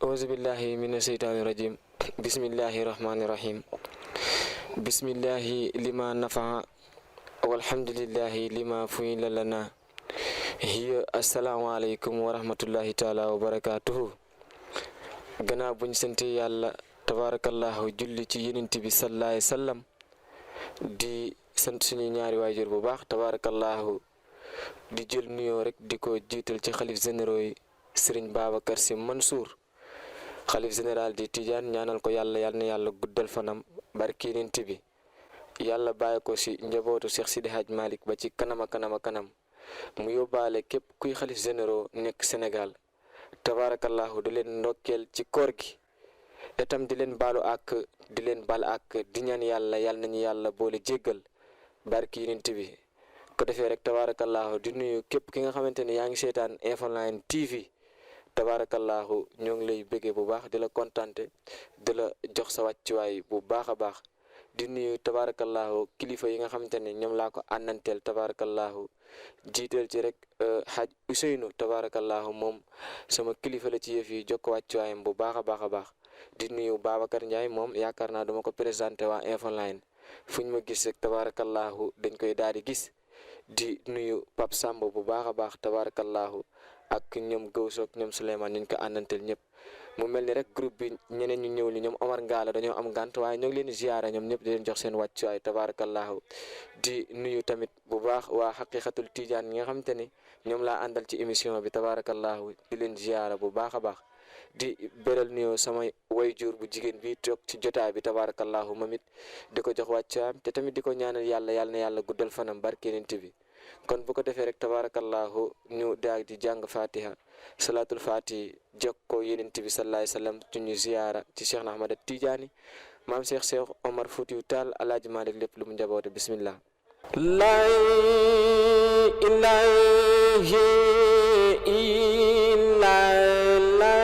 auzu billahi mina sheytaani rajim bismillahi rahmaani rahim bismillahi lima nafaa walhamdulillahi lima fuyila lana hiya asalaamaaleykum wa rahmatullahi taala wa barakatuhu gannaaw buñ sant yàlla tabarakallahu julli ci yonent bi sallallahu alayhi wasallam di sant suñu ñaari waajur bu baax tabarakallahu di jël nuyoo rek di ko jiital ci xalif généraux yi Sëriñ Babacar Sy Mansour xalif général di Tidiane ñaanal ko yàlla yal na yàlla guddal fanam barki yonent bi yàlla bàyyi ko si njabootu Cheikh Sidi Hadj Malick ba ci kanama kanam mu yóbbaale képp kuy xalif généraux nekk Sénégal tabarakallahu di leen ndokkeel ci koor gi itam di leen baalu ak di leen baal ak di ñaan yàlla yal nañu yàlla boole jéggal barki yonent bi ko defee rek tabarakallahu di nuyu képp ki nga xamante ne yaa ngi seetaan Info Online TV tabarakallahu ñoo ngi lay bëggee bu baax di la kontante di la jox sa wàccuwaay bu baax a baax di nuyu tabarakallahu kilifa yi nga xamante ne ñoom laa ko ànnanteel tabarakallahu jiital ci rek Hadj Ousseynou tabarakallahu moom sama kilifa la ci yëf yi jokk wàccuwaayam bu baax a baax di nuyu Babacar Ndiaye moom yaakaar naa duma ko présenté waa Info Online fu ñu ma gis rek tabarakallahu dañ koy daal di gis di nuyu Pape Samb bu baax a baax tabarakallahu ak ñoom Gawsoog ñoom Souleymane ñu ko ànnanteel ñëpp mu mel ni rek groupe bi ñeneen ñu ñëw li ñoom Omar Ngala dañoo am gànt waaye ñoo ngi leen di ziyaara ñoom ñëpp di leen jox seen wàccuwaay tabarakallahu di nuyu tamit bu baax waa xaqiqatul Tidiane ñi nga xamante ni ñoom laa àndal ci émission bi tabarakallahu di leen ziyaara bu baax a baax di beral nuyoo sama wayjur bu jigéen bi toog ci jotaay bi tabarakallahu moom it di ko jox wàccuwaayam te tamit di ko ñaanal yàlla yàlla na yàlla guddal fanam barkeenent bi kon bu ko defee rek tabarakallahu ñu daal di jàng fatiha salatul fatih jokko yonent bi sallallahu alayhi wasallam ci ñu ziyaara ci Cheikh na Ahmad Tidiane maam Cheikh Omar Foutiou Tall Alaaji Malik lépp lu mu njaboote bismillah la ilaha illa la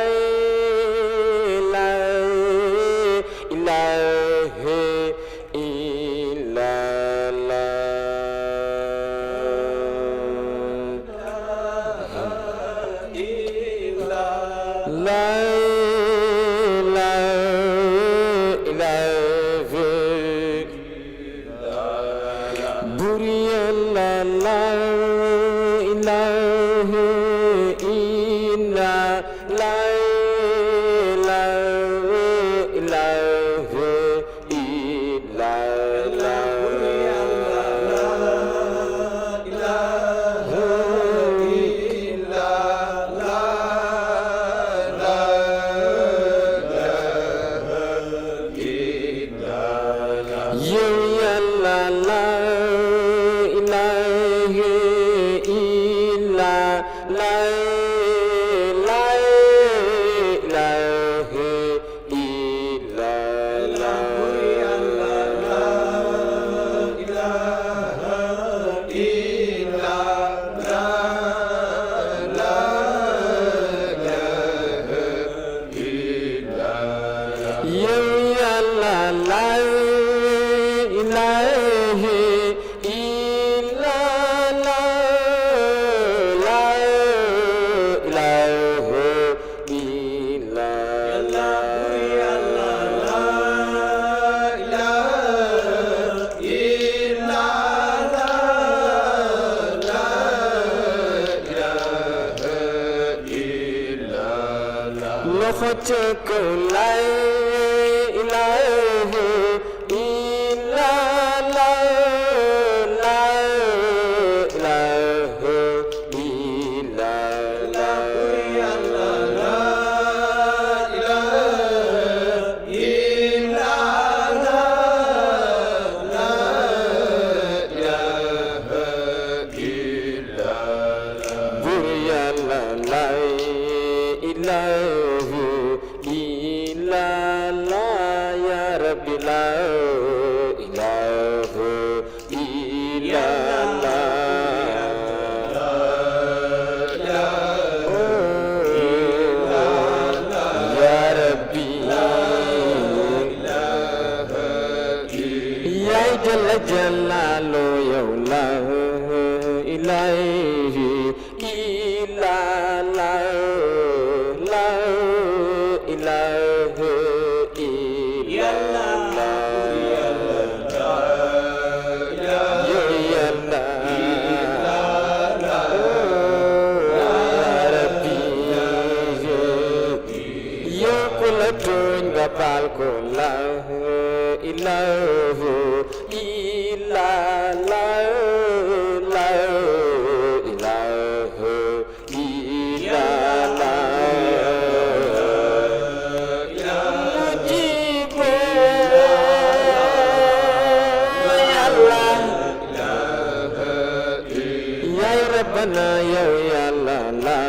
rabbana yow yàlla la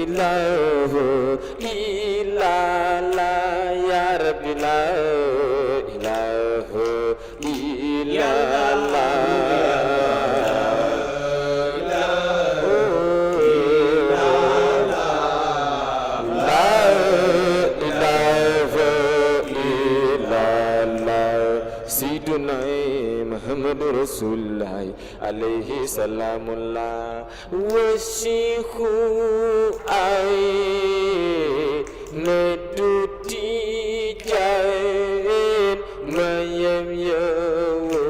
ilaha illa la ya rabbi la ilaha illa la Muhammadu Rasulullah alayhi salamullah wa Sheikhu ay meduti jain mayam yawo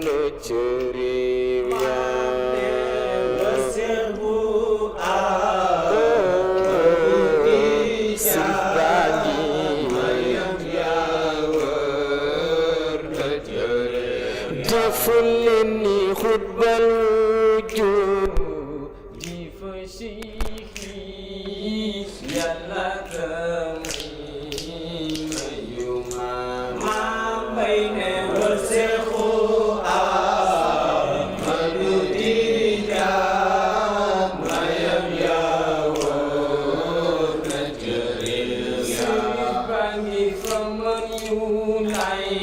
no ceriya wa Sheikhu ay meduti jain mayam yawo فلني خطب الوجود دي فشيخي يلا تميم يوما ما بين وسخو مدودي جام ما يمياون نجري سيباني فمن يوناي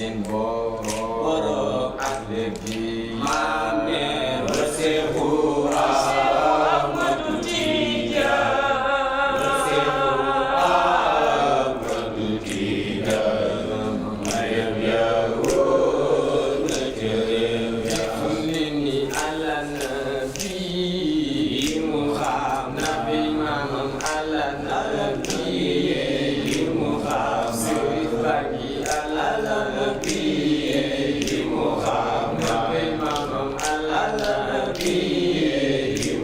seen borom ak léegi maam ne wa Seexu Ahmadu Tijaan wa Seexu Ahmadu Tijaan mayam ya woon na ca réew ya ni ala nabi mu xam nabi maamam ala nabi mu xam sirif bagi ala nabi mu xam nabi maamam ala nabi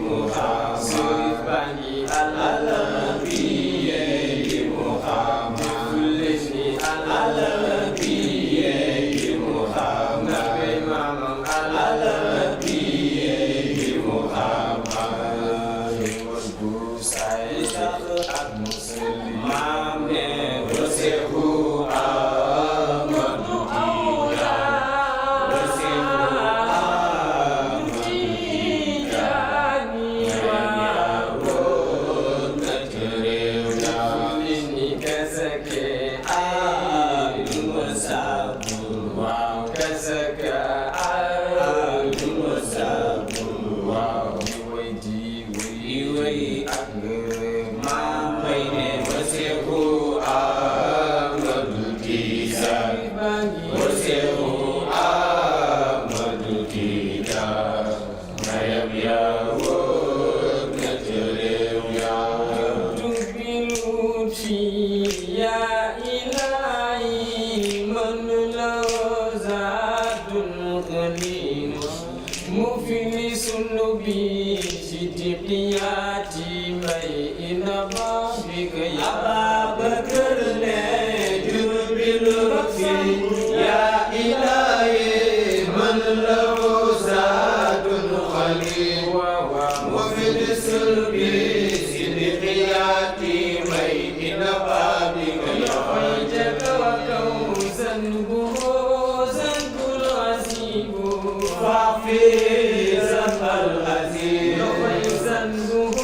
mu xam sirif bagi ala nabi mu xam fuleni ala nabi mu xam nabi maamam ala nabi mu xam yoon bu say ak muslim maam ne wa Seexu Ahmadu Tijaan wa Seexu Ahmadu Tijaan mayam woon na ca réew ya ni kasake lu ma saabu waaw kasaka lu ma saabu waaw di way di i way ak ngërëm maam may ne wa Seexu Ahmadu Tijaan wa Seexu Ahmadu Tijaan mayam ya woon na ca réew ya Tubilu fi ya ilahi man lahu zadun qalil muflisun bi sidqiyati may inna babika ya Ababakar ne jubilu fi ya ilahi man lahu zadun qalil muflisun bi sidqiyati may inna babika ya وجهك وكوزنبه زنب العزيب فاغفر ذنب العزيز وزنبه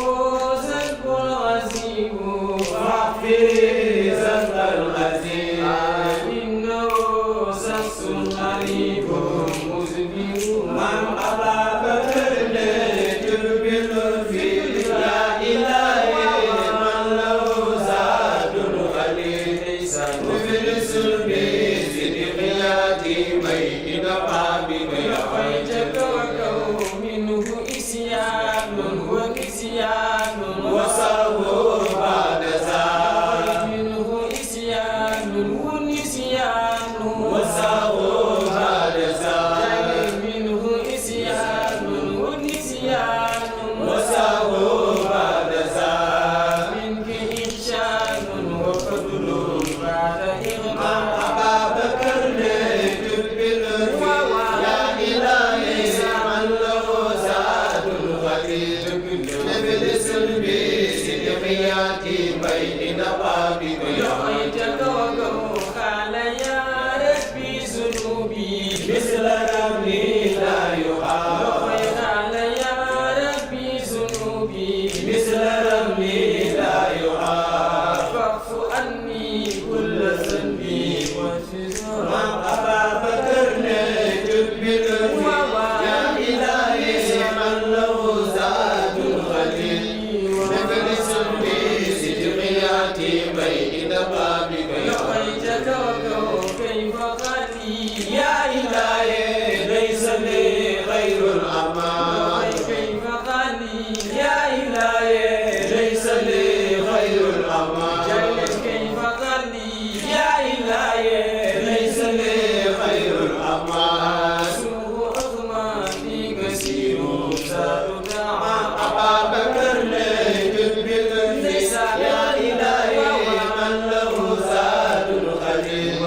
زنب العزيب فاغفر ذنب العزيز إنه شخص غريب مذنب maam Ababakar ne jubilu fi ya ilahi man lahu zadun qalil muflisun bi sidqiyati may inna babika ya وجهك وكومنه إسيان ونسيان وصرفه بعد ذلك منه إسيان ونسيان وصرفه بعد ذلك منه إسيان ونسيان وصرفه بعد ذلك منك إحسان وفضل بعد إغمام Ababakar ne jubilu fi ya ilahi man lahu zadun qalil muflisun bi sidqiyati may inna babika ya ويتك وقو قال يا ربي ذنوبي مثل رملي لا يحاب وقال يا ربي ذنوبي مثل رملي لا يحاب فاعف عني كل ذنبي maam Ababakar ne jubilu fi ya ilahi man lahu zadun qalil muflisun bi sidqiyati may inna babika ya ويتك وقو كيف قالي يا إلهي ليس لي غير الأمان كيف قالي يا إلهي ليس لي غير الأمان كيف قالي يا إلهي ليس لي غير الأمان سوء أغمادي كثير زاد maam Ababakar ne jubilu fi ya إلهي من له زاد qalil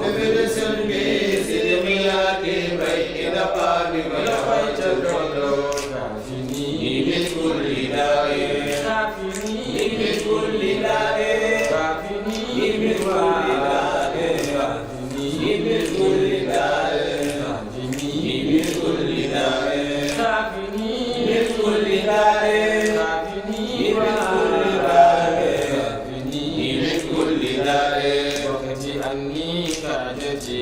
muflisun bi sidqiyati may inna babika ya من كل داء من كل داء من كل داء من كل داء من كل داء من كل داء من كل داء وقت أني كادتي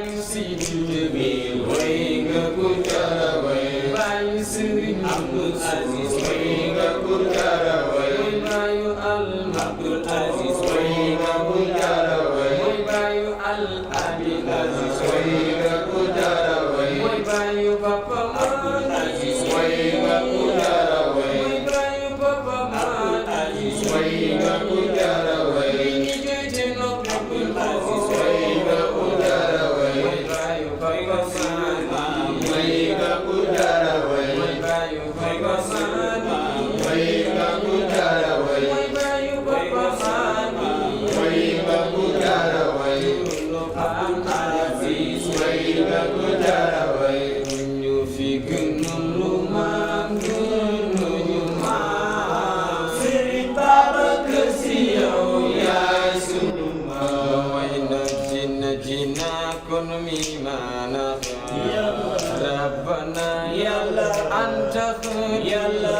bàyyi Sidi Jamil way nga ku jara way bàyyi Serigne Abdul Aziz way nga ku jara way bàyyi Abdul Aziz way nga ku jara way bàyyi Abdul Aziz way nga ku jara way bàyyi Papa Aziz way nga ku jara way bàyyi Papa Aziz way nga ku jara way ni jete no Abdul Aziz way nga ku jara way bàyyi Papa way nga ku jara way bàyyi Papa way nga ku jara way bàyyi Papa way nga ku jara way Aziz way nga ku jara way ñu fi gënul lu maam gënuñu maam Serigne Babacar Sy yow yaay sunu maam way na jina kon mi maana Rabbana yàlla anta yàlla